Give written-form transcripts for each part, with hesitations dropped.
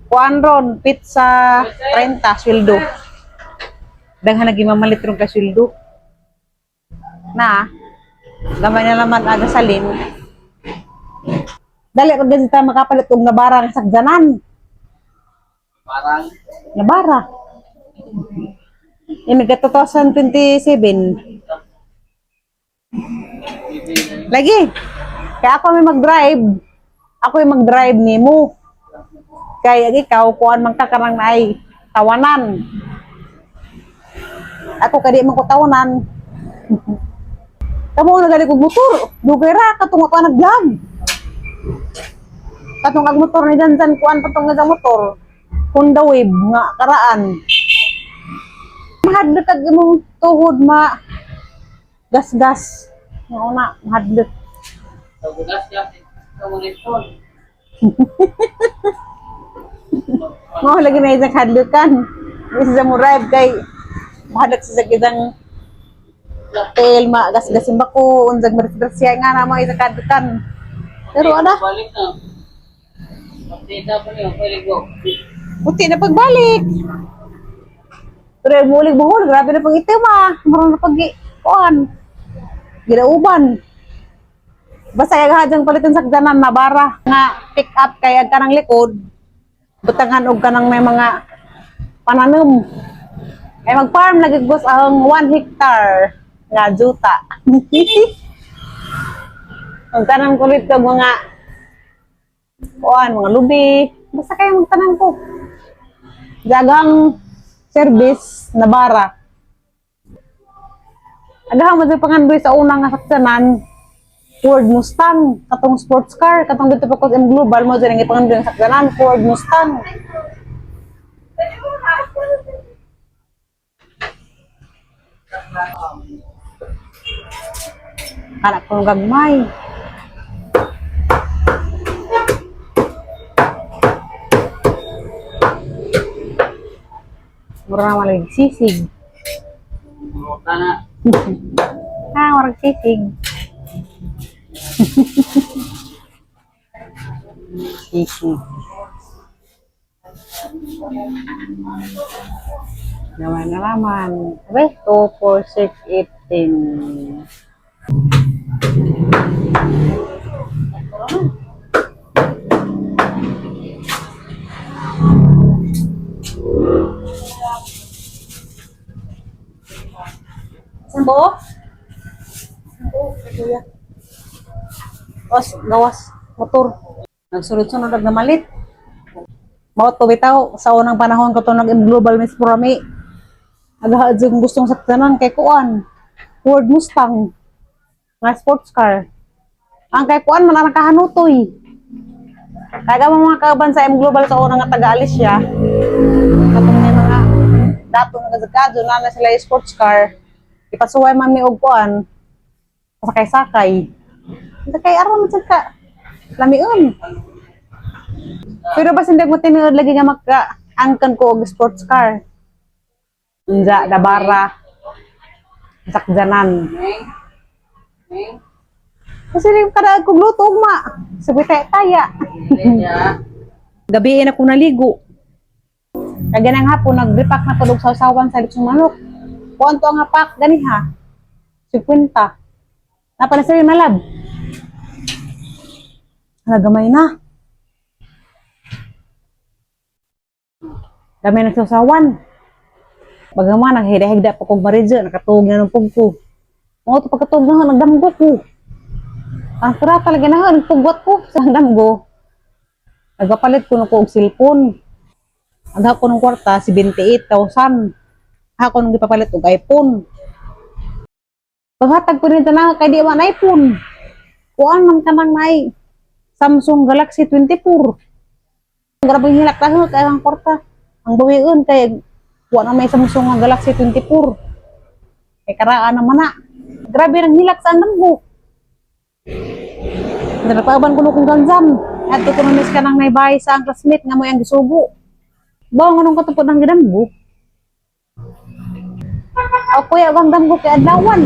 Kuan ron, pizza 30 sweldo. Daghan lagi mamalit ron ka sweldo. Na, gamay na naman aga salin. Dali ko din ta makapalit og nabara nga sakjanan. Parang Nabara. Ini ka 2027. Lagi. Kaya ako may mag-drive. Ako yung mag-drive nimo. Kaya ikaw, kuan man ka karang naay tawanan. Ako kadi man ko tawanan. Kamo na gali kog motor. Dugay ra katong ako nag-vlog. Katong ag motor ni Janjan kuan patong nga motor. Honda Wave nga karaan. Mahadlok ag imong tuhod ma gas-gas. Nga una, mahadlok. Pagbugas ka, kamuliton. Mao lagi na isang hadlukan. Isa mo drive kay mahadlok sa isang tail ma gas-gasin ba ko unsag mersiya nga na mo isang hadlukan. Pero ana, Balik na. Pagtita pa niyo, pwede go. puti na pagbalik. Pero mulig buhol, grabe na pag itim ah. Maroon na pag kuan. Ginauban. Basta kay hadyang palitan sa sakdanan na bara nga pick up kay ag kanang likod. Butangan og kanang may mga pananom. Ay mag-farm lagi gus ang 1 hectare nga juta. Magtanam ko rito mga kuan, mga lubi. Basta kayo magtanam ko. Dagang service na bara. Agahan mo sa pangandoy sa unang nga saksanan, Ford Mustang, katong sports car, katong dito pa ko sa M Global mo dyan ang ipangandoy ang saksanan, Ford Mustang. Anak ko gagmay. Mura naman lagi sisig. Muta na. Ah, murag sisig. Sisig. Naman na naman. Abay, 2, 4, 6, 8, 10. Saan buo? Kuya. Os, gawas, motor. Nagsunod-sunod ag namalit. Mao to bitaw sa unang panahon ko to nag Global Miss Prami. Agaha jud gustong sakyanan kay kuan. Ford Mustang. Nga sports car. Ang kay kuan man ang nakahanutoy. Kaya mga kauban sa M Global sa unang nga taga-alis siya. Katong may mga dato nga gazakadyo na na sila yung sports car. Ipasuway man mi og kuan sakay-sakay. Sakay aron man sad ka. Lamion. Pero basin dag mo tinuod lagi nga maka angkan ko og sports car. Unja dabara. Sakjanan. Ming. Ming. Kasi di kada kog luto ugma. Sabi taya. Dili niya. Gabi na ko naligo. Kaya ganang hapon, nag-repack na tulog sa usawan sa litsong manok. Kuan to ang hapak, gani ha. 50. Napa na sa'yo malab. Hala, gamay na. Gamay na sa usawan. Bagaman, naghida-higda pa kong maridyo, nakatuog na ng pugko. Mga to pagkatuog na, nagdamgo ko. Ang kura talaga na, nagpugwat ko sa damgo. Nagapalit ko na ko og cellphone. Ang ko ng kwarta, 78,000. Ako nung gipapalit og iPhone. Paghatag ko nito na kay di man iPhone. Kuan man ka nang may Samsung Galaxy 24. Grabe hilak tayo kay ang kwarta. Ang bawion kay wa na may Samsung nga Galaxy 24. Kay karaan naman na. Grabe nang hilak sa andam ko. Nagpaaban ko kung ganzan. At ko miss ka nang naibay sa ang classmate nga mo yang gisubo. Bawo nga nung katupod ng gidamgo. O kuya, bang damgo kay adlawan.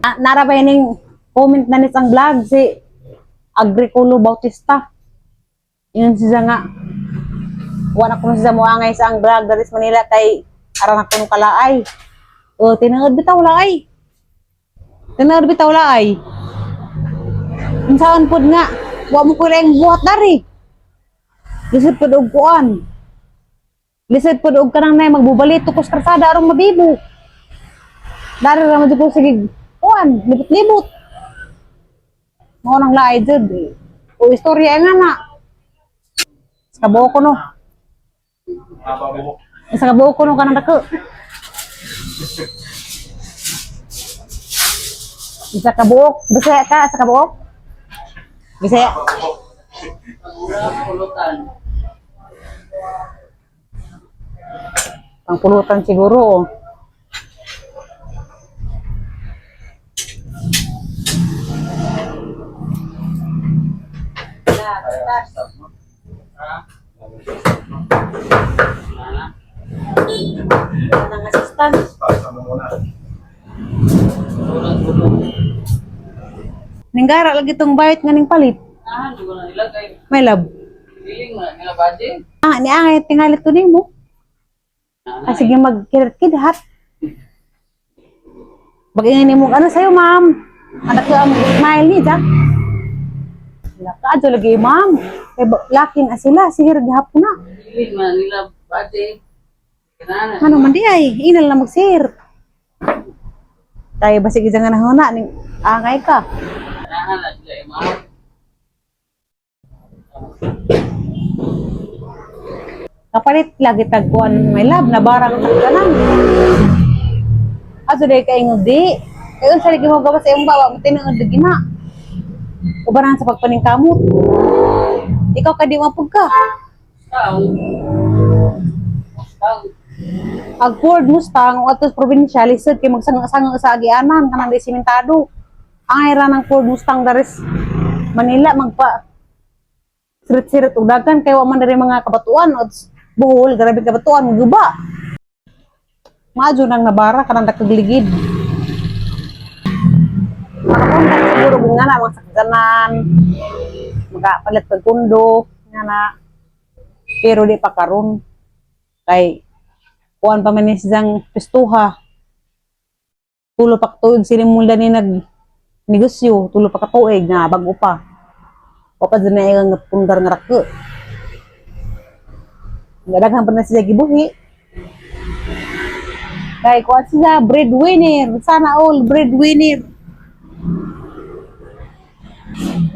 Ah, narabay ning comment na nis ang vlog si Agricolo Bautista. Yun siya nga. Wala ko siya moangay sa ang vlog diri sa Manila kay aran ako nung kalaay. O, tinuod bitaw laay. Tinuod bitaw laay. Unsaon pod nga? Wa mo ko lang buhat dari. Lisod pod og kuan. Lisod pod og kanang nay magbubalit tukos karsada aron mabibo. Dari ra mo jud ko sige kuan, libot-libot. Mao nang laay jud. Eh. O istorya nga na. Sa kabuo ko no. Haba buhok. Sa kabuo ko no kanang dako. Isa ka buok. Bisaya ka sa kabuok? Bisaya. Haba buhok. Pagura, pulutan. Pangpulutan siguro. Oh. Ha? Wala na. Nang assistant. Taas mo muna. Tulad tulog. Ninggara lagi tong bayot nga ning palit. Ah, hindi ko na nilagay. May love. Feeling mo na nila budget. Ah, ni angay tingalit to nimo. Ah, Ah, sige magkidhat. Bagay nimo ano sa'yo, ma'am? Anak ko ang smile ni Jack. Laka adyo lagi, ma'am. Kay lakin na sila, sige ra gihapon na. Feeling mo na nila budget. Kinana. Ano man di ay, inal na magsir. Tayo basig isa nga nahuna ning angay ka. Kanahan na sila eh, ma'am. Kapalit lagi tagkuan may love na barang tagkanan. Ato dai kay ngudi. Kay unsa lagi mo gawas sa imong bawa mo tinuod lagi na. Ubaran sa pagpaningkamot. Ikaw ka di mapug ka. Tao. Tao. Ag Ford Mustang o atos probinsya lisod kay magsanga-sanga sa agianan kanang di simentado. Ang era ng Ford Mustang daris Manila magpa sirit-sirit og dagan kay wa man diri mga kabatuan o Bohol grabe kabatuan guba. Maadyo nang nabara kanang dakagligid. Makakontak siguro kung nga na mga sakyanan, makapalit pag kundo, nga na. Pero di pa karon kay kuan pa man ni siyang pistuha. Tulo pa ka tuig sinimula ni nag negosyo, tulo pa ka tuig na bago pa. O pa dyan na nga pundar nga rako. Daghan pa na siya gibuhi. Kay kuan siya breadwinner, sana all breadwinner.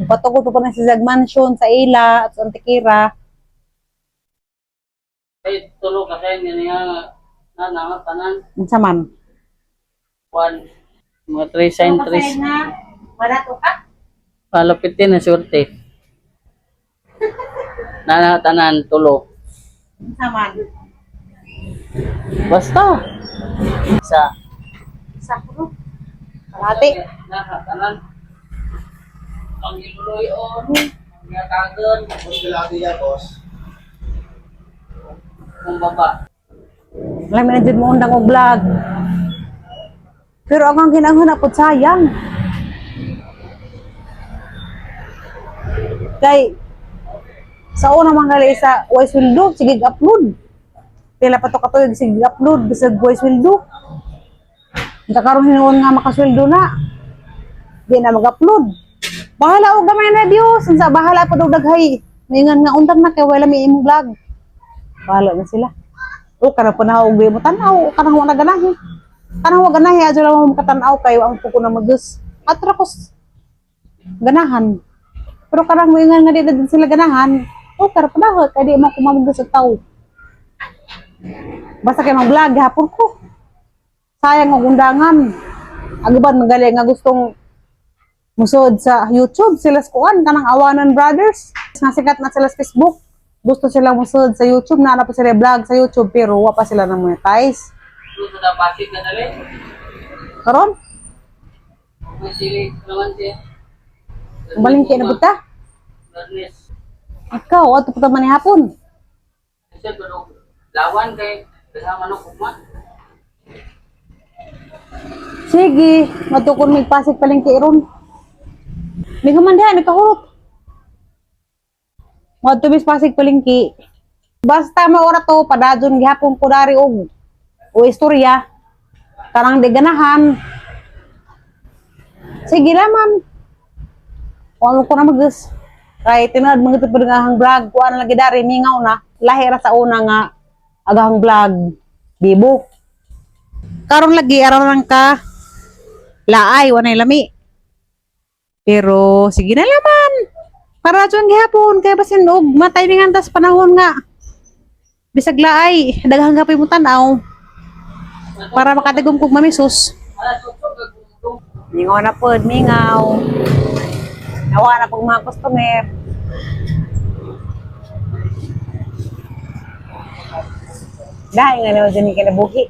Patukod pa na siya mansion sa Ila at sa Antikira. Ay, tulog kasi nga niya na na tanan. Unsa man? One. Mga 3 sign 3. na madato ka? Palapit din na surte. Na tanan tulo. Unsa man? Basta. Sa Isa ko. Kalahati. na tanan. Ang iluloy on, ang yatagan, Boss, kalahati yan, boss. kung baba. Alam na dyan mo undang og vlog. Pero ang ang ginanghuna po sayang. Kay sa una man gali sa way sweldo sige upload. Pila pa to katuig sige upload bisag way sweldo. Unta karon hinuon nga makasweldo na. Di na mag-upload. Bahala og gamay na views, unsa bahala pa og daghay. Maingan nga undang na kay wala may imong vlog. Bahala na sila. O kana po na og mo tan-aw, kanang wa na ganahi. Kanang wa ganahi adyo lang mo makatan-aw kayo ang puko na magus. Atra ko ganahan. Pero kanang moingan nga di na din sila ganahan, o kana pa na kay di man ko mamugos og tao. Basta kay mang vlog gihapon ko. Sayang og undangan. Aguban magali nga gustong musod sa YouTube sila sa kuan kanang Awanan Brothers. Nga sikat na sila sa Facebook. Gusto sila musod sa YouTube, naa na pa sila vlog sa YouTube pero wa pa sila na monetize. Doon sa pasig na dali. Karon, May sili naman siya. balingke na buta. Bernes. Ikaw, ato pa man hapon. Kasi pero lawan kay kasama no kugma. Sige, matukon mig pasig palengke ron. May human diha, nagkahurot. Moadto mis Pasig palengke. Basta maora to padajon gihapon ko dari og o istorya. Karang di ganahan. Sige laman. Wala ko na magus. Kay tinuod mga ito nga ahang vlog, kuha na lagi dari mingaw na. Lahi ra sa una nga agahang vlog bibo. Karon lagi aron lang ka laay wanay lami. Pero sige na laman. Para dyan gihapon kay basin og matay ni tas panahon nga. Bisag laay daghang gapay mo tan-aw para makatigom kog mamisus. Mingaw na pod, mingaw. Nawa na pong mga customer. Dahil nga naman dyan yung kinabuhi.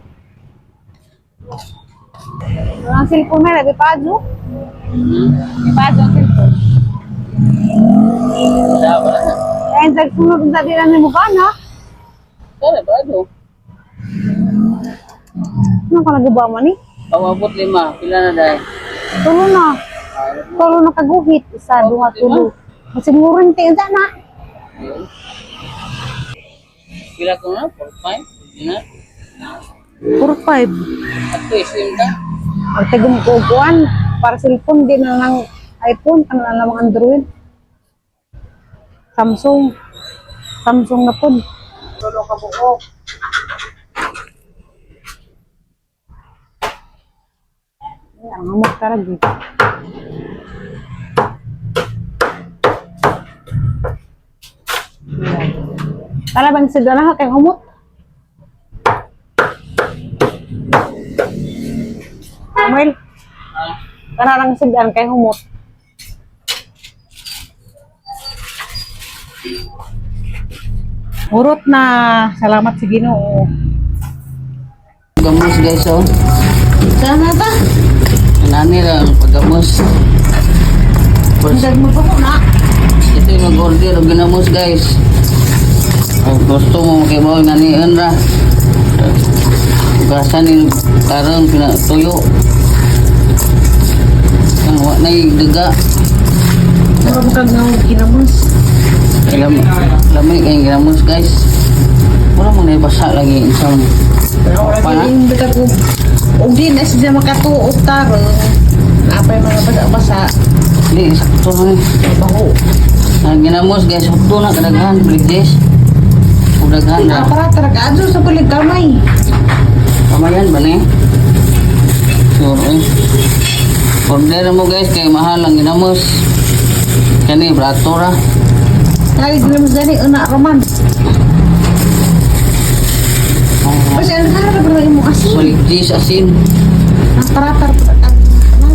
Ang cellphone na, labi pa, Ju. Di pa, Ju, ang cellphone. Dapat. Kaya sa sunod sa di namin mukha na. Kaya ba ito? Ano ka nagawa mo ni? Pamabot lima. Pila na dahil? Tulo na. Tulo na kaguhit. Isa, duha, tulo. Kasi murang tayo na. Ayun. Pila ko na? 4, 5? Pila na? 4, 5. At ito, isim ka? Ang tagong kukuan. Para cellphone, di na lang iPhone, ano na lang Android. Samsung. Samsung na po. Tulo ka buok. Ay, ang amok talaga. Tara bang sigla na kay humot. Samuel, Ah, kanarang sigdan kay humot. Hurot na. Salamat sa Ginoo. Gamos guys, oh. Sana ba? Nani lang, pagamos. First, Dag mo pa ko na. ito yung mag-order og ginamos guys. Kung gusto mo makibaw, nanian ra. Ugasan yung karang pinatuyo. Ang wa na yung daga. Mura mo kag nga ginamos. Lam, lamig kayong ginamos guys. Wala mo na ibasa lagi isang Pero pa na. ora bitag og og di na siya makatuog tarong. Napay mga basa-basa. Di, sakto na ni. Baho. Ang ginamos guys, sakto na kadaghan, bridges. Kadaghan na. Para talaga adyo sa bulig kamay. Kamayan ba ni? Sure eh. Order mo guys, kay mahal ang ginamos. Kani, brato ra. Kay ginamos gani una roman. Oh, Basta ang harap ra imo asin. Bridges, asin. Ang paratar pa tag taman.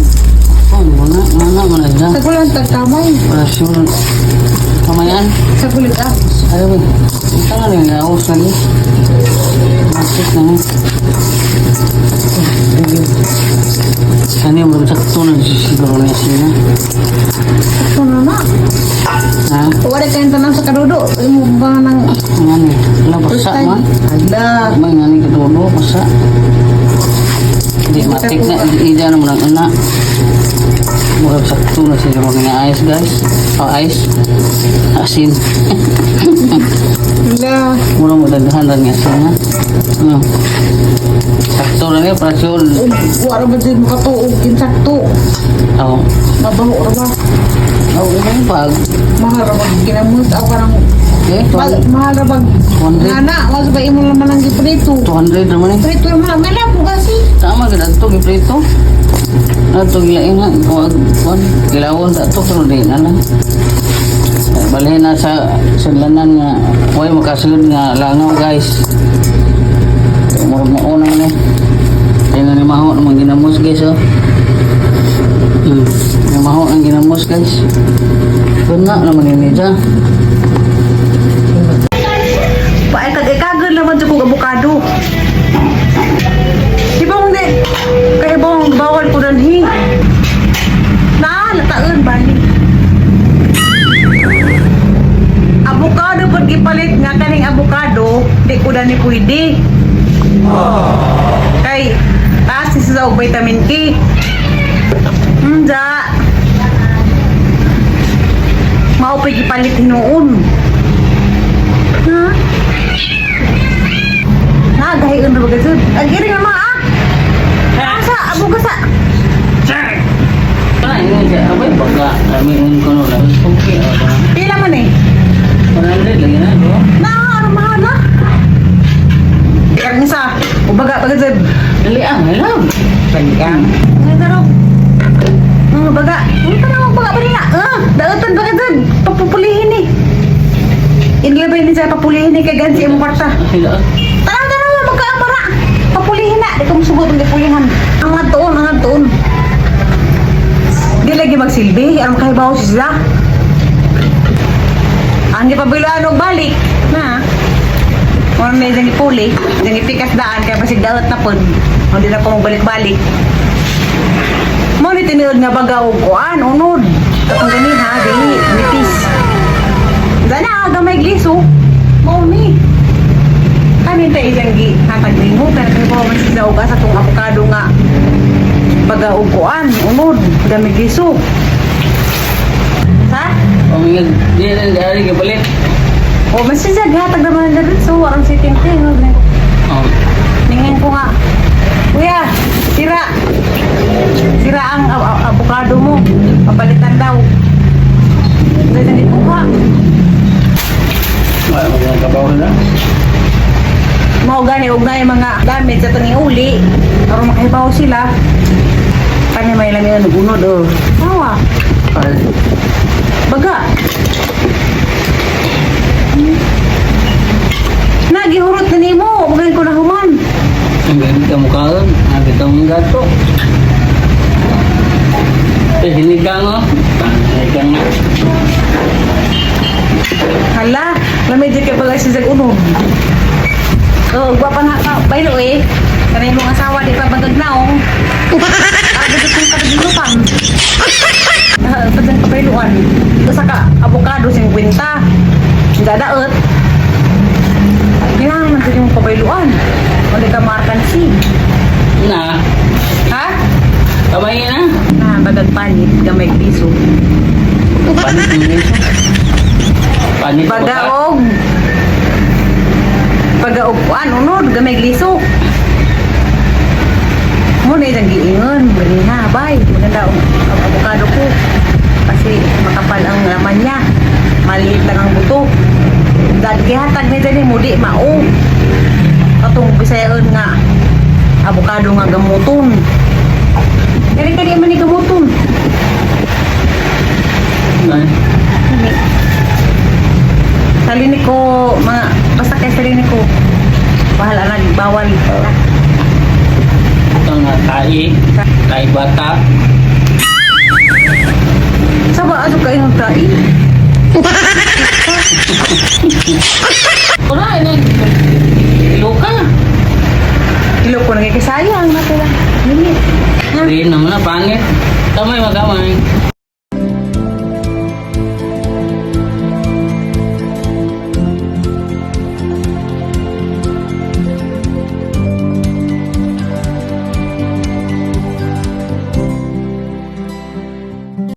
Oh, mga, mga, mga, Sa mga. gulang tag kamay. Wala sure. Kamayan. Sa bulig ah. Ayaw eh. Ito nga rin, naus lagi. Masik na nga. Kani, mo sakto na siguro na asin na. Ito na na. Ha? Wala kayong tanan sa kadudo. Imo ba nang Nga ni. Wala, first basa time? man. Ala. May nga ni kadulo, basa. Di matik na, ida na mo ng ana. Murag sakto na siguro nga ice guys. Oh, ice. Asin. Ala. Murag mo daghan ra nga asin ha. Sakto na niya, presyo. Wala ba din makatuog insakto. Oh. Mabaho ra ba? Oh, ibang bag. Mahal ra ba ginamos aw karang Okay, mahal ra ba 200. Nana, was ba imo laman ang giprito? 200 naman eh. Prito naman ang mala po kasi. Tama, ganito, giprito. Ato gilain na, kuwag, kuwan, gilawon sa ato, pero di na lang. Eh, balhin na sa sudlanan nga, huwag makasulod nga langaw guys. Kaya murag mauna na eh. Kaya nga ni Maho naman ginamos guys oh. Ni Maho ang ginamos guys. Guna naman ini dyan. Paay kag ikagan naman jud kog abukado. Ibong di kay ibong bawal ko danhi. Na lataan bali. Abukado pud gipalit nga kaning abukado, di ko dani pwede. Kay taas ni sa og vitamin K. Ja. Mao pa gipalit hinuon. Liang, alam. Baliang. Nga tarong. Mga baga. Ano pa naman baga pa nila? Ah, dautan ba ka dyan? Papupulihin eh. Inilabay ni siya papulihin eh kay Gansi ang kwarta. Sila. Tanaw, tanaw, magkaapara. Papulihin na. Di ko musugot ang gipulihan. Ang nga tuon, ang nga tuon. Di lagi magsilbi. Aram kahibaw sila. Ang gipabilaan og balik. Na. Mura na diyang ipuli. Diyang ipikas daan. Kaya basig daot na pod. Hindi na ko magbalik-balik. Mo ni tinuod nga baga og kuan unod. Katong gani ha, dili nipis. Dana gamay gliso. Mao ni. Kanin ta isang gi hatag nimo pero kay pa man sila og asa tong avocado nga baga og kuan unod gamay gliso. Ha? Pamingag, di na dari kapalit. O mas siya hatag naman na dito warang si Tintin. Oh. Tingnan ko nga. Kuya, sira. Sira ang avocado mo. Papalitan daw. Hindi na kuha. Wala mo kabaw na. Mao gani og na mga gamit sa tanging uli. Aron makahibaw sila. Kani may lang yun unod oh. Awa, Ay, baga. Nagihurot na nimo, magayon ko na human. Ang ganit ka mukha ron. Ang itong gato. Eh, sinigang oh. Sinigang nga. Hala, lamay dyan kay baga siya unod. Oh, gwapa nga ka, baylo eh. Kanay mong asawa di pa bagagnaong. Agad itong kadagilupan. Ah, padyan kabayluan. Usa ka avocado 50. Dadaot. Kailangan man dyan yung kabayluan. Wala ka markansi. Na, Ha? kamay na. Na, bagag panit, gamay piso. Panit ng miso. Panit ba ka? Bagaog. Bagaog kuan unod gamay gliso. Mo na isang giingon, ganiha, bay, maganda ang avocado ko. Kasi makapal ang laman niya. Maliit lang ang buto. Dahil gihatag ni dani mo di mao. Katong bisayon nga avocado nga gamuton. Kani kani man ni gamuton. Ay, Kani. Salini ko mga basta kay salini ko bahala na bawal na. Ito nga, tai. Tai bata. Sa ba aso kayo ng tai? Wala, ina. Luka. Kilo ko nagkikisayang na pala. Dili. Hindi naman na, pangit. Kamay, magamay.